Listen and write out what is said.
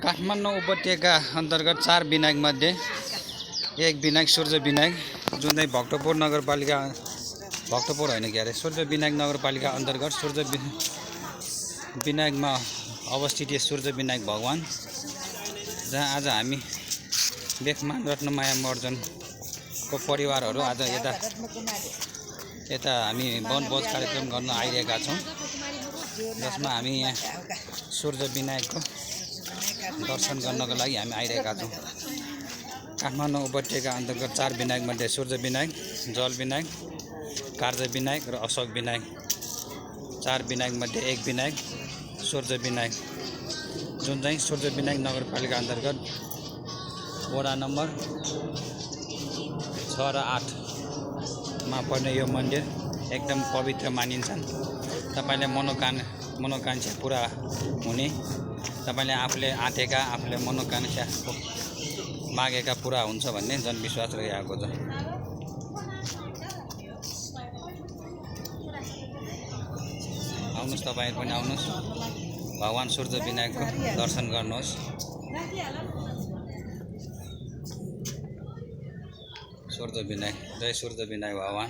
काठमाडौँ उपत्यका अन्तर्गत 4 विनायक मध्ये एक विनायक सूर्य विनायक जुन चाहिँ भक्तपुर नगरपालिका भक्तपुर होइन के अरे सूर्य विनायक नगरपालिका अन्तर्गत सूर्य विनायकमा अवस्थित सूर्य विनायक भगवान, जहाँ आज हामी बेखमान रत्नमाया महर्जनको परिवारहरू आज यता हामी वनभोज कार्यक्रम गर्न आइरहेका छौँ, जसमा हामी यहाँ सूर्य विनायकको दर्शन गर्नको लागि हामी आइरहेका छौँ। काठमाडौँ उपत्यका अन्तर्गत 4 विनायक मध्ये सूर्य विनायक, जल विनायक, कार्य विनायक र अशोक विनायक। 4 विनायक मध्ये एक विनायक सूर्य विनायक, जुन चाहिँ सूर्य विनायक नगरपालिका अन्तर्गत वडा नम्बर 6 र 8 मा पर्ने यो मन्दिर एकदम पवित्र मानिन्छन्। तपाईले मनोकांक्षा पुरा हुने, तपाईले आफूले आँटेका आफूले मनोकांक्षा मागेका पुरा हुन्छ भन्ने जनविश्वास रहिआएको छ। आउनुहोस्, तपाईहरु पनि आउनुहोस्, भगवान सूर्य विनायकको दर्शन गर्नुहोस्। सूर्य विनायक, जय सूर्य विनायक भगवान।